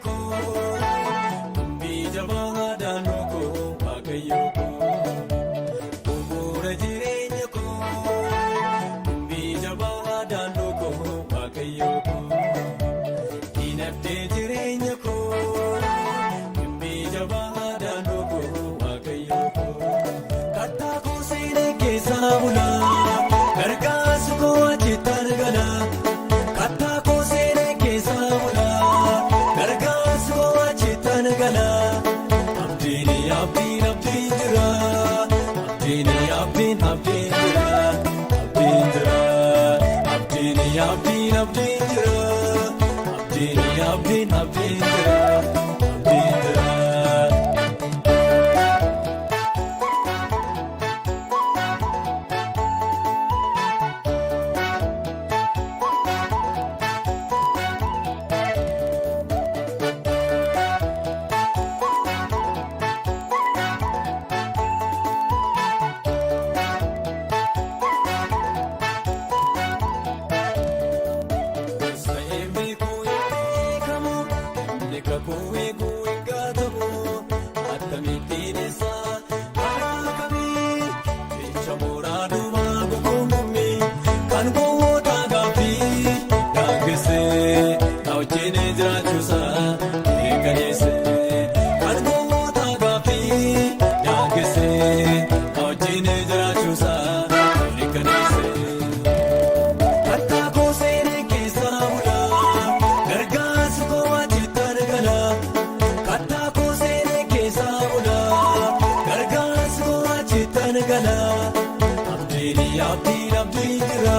koo, dubbii jabaa daandoo koo waaqayyoo koo. Bu'uura jireenya koo, dubbii jabaa daandoo koo waaqayyoo koo. Dinagdee jireenya koo, dubbii jabaa daandoo koo waaqayyoo koo. Kattaa koo seenee keessaa bulaa, gargaarsi koo achitti argana. Kattaa koo seenee keessaa bulaa, gargaarsi koo achitti argana. Abdiin abdiin abdiin jira, abdiin abdiin abdiin jira, abdiin jira. Abdiin abdiin abdiin jira, abdiin abdiin abdiin jira, abdiin jira. Sa'een beekuu hin beekamu, namni kakuu eeguu hin gaatamu. Akkamittiin isa karaa kamii, jecha mooraa duumaa guguummi, kan gowwoota gaaffii daangessee, na wajjin jiraachuusaa eeganeessee. Kan gowwoota gaaffii daangessee, na wajjin jiraachuusaa eeganeessee. Kattaa koo seenee keessaa bulaa, gargaarsi koo achitti argana. Kattaa koo seenee keessaa bulaa, gargaarsi koo achitti argana. Abdiin abdiin abdiin jira,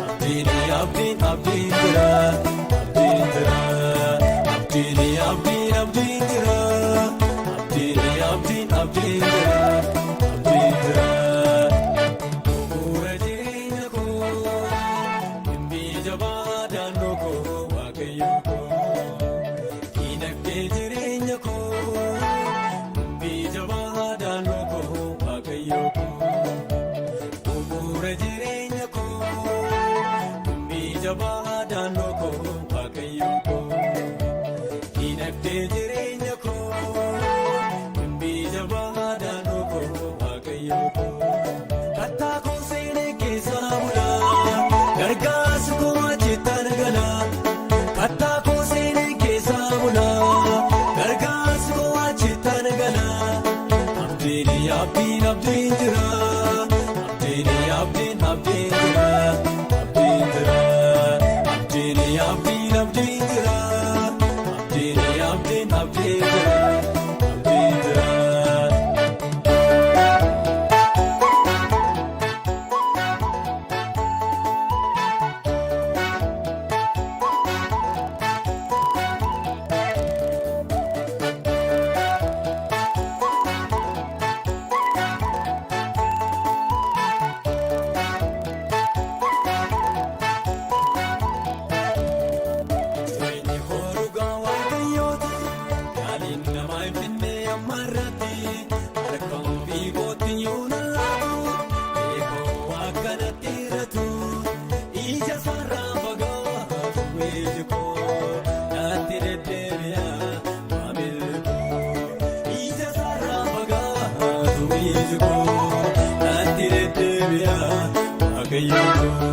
abdiin abdiin abdiin jira, abdiin jira. Abdiin abdiin abdiin jira, abdiin abdiin abdiin jira, abdiin jira. Bu'uura jireenya koo, dubbii jabaa daandoo koo waaqayyoo koo. Dinagdee jireenya koo, dubbii jabaa daandoo koo waaqayyoo koo. Bu'uura jireenya koo, dubbii jabaa daandoo koo waaqayyoo koo. Dinagdee jireenya koo, dubbii jabaa daandoo koo waaqayyoo koo. Kattaa koo seenee keessaa bulaa, gargaarsi koo achitti argana. Kattaa koo seenee keessaa bulaa, gargaarsi koo achitti argana. Abdiin abdiin abdiin jira, abdiin abdiin abdiin jira, abdiin jira. Abdiin abdiin abdiin jira, abdiin abdiin abdiin jira, abdiin jira. Jireenyi koo dhugaa waaqayyooti, yaaliin namaa hin finne amma irratti. Harka ofii kootti yoo na laatu, beekoo akkanatti irratu. Ija sarara fagaatu iji koo, natti deddeebi'a maamilli koo. Ija sarara fagaatu iji koo, natti deddeebi'a waaqayyoo koo.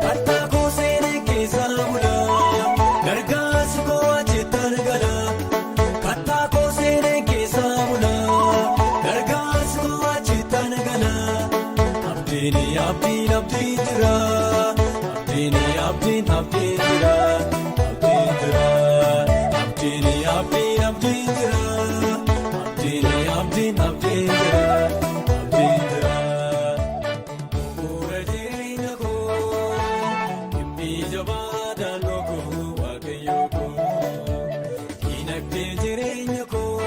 Kattaa koo seenee keessaa bulaa, gargaarsi koo achitti argana. Kattaa koo seenee keessaa bulaa, gargaarsi koo achitti argana. Abdiin abdiin abdiin jira, abdiin abdiin abdiin jira, abdiin jira. Abdiin abdiin abdiin jira, abdiin abdiin abdiin jira, abdiin jira. Bu'uura jireenya koo, dubbii jabaa daandoo koo waaqayyoo koo. Dinagdee jireenya koo,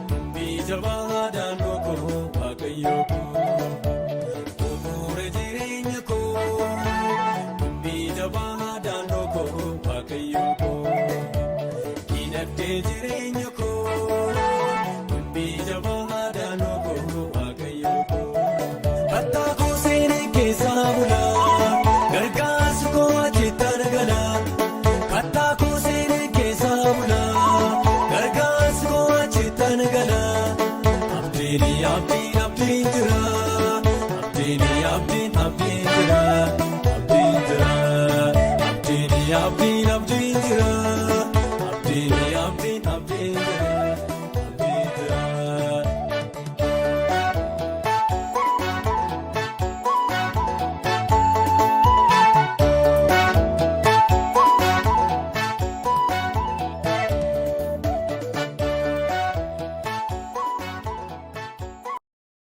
dubbii jabaa daandoo koo waaqayyoo koo. Bu'uura jireenya koo, dubbii jabaa daandoo koo waaqayyoo koo. Dinagdee jireenya koo, dubbii jabaa daandoo koo waaqayyoo koo. Kattaa koo seenee keessaa bulaa, gargaarsi koo achitti argana. Kattaa Abdiin jira, abdiin abdiin abdiin jira.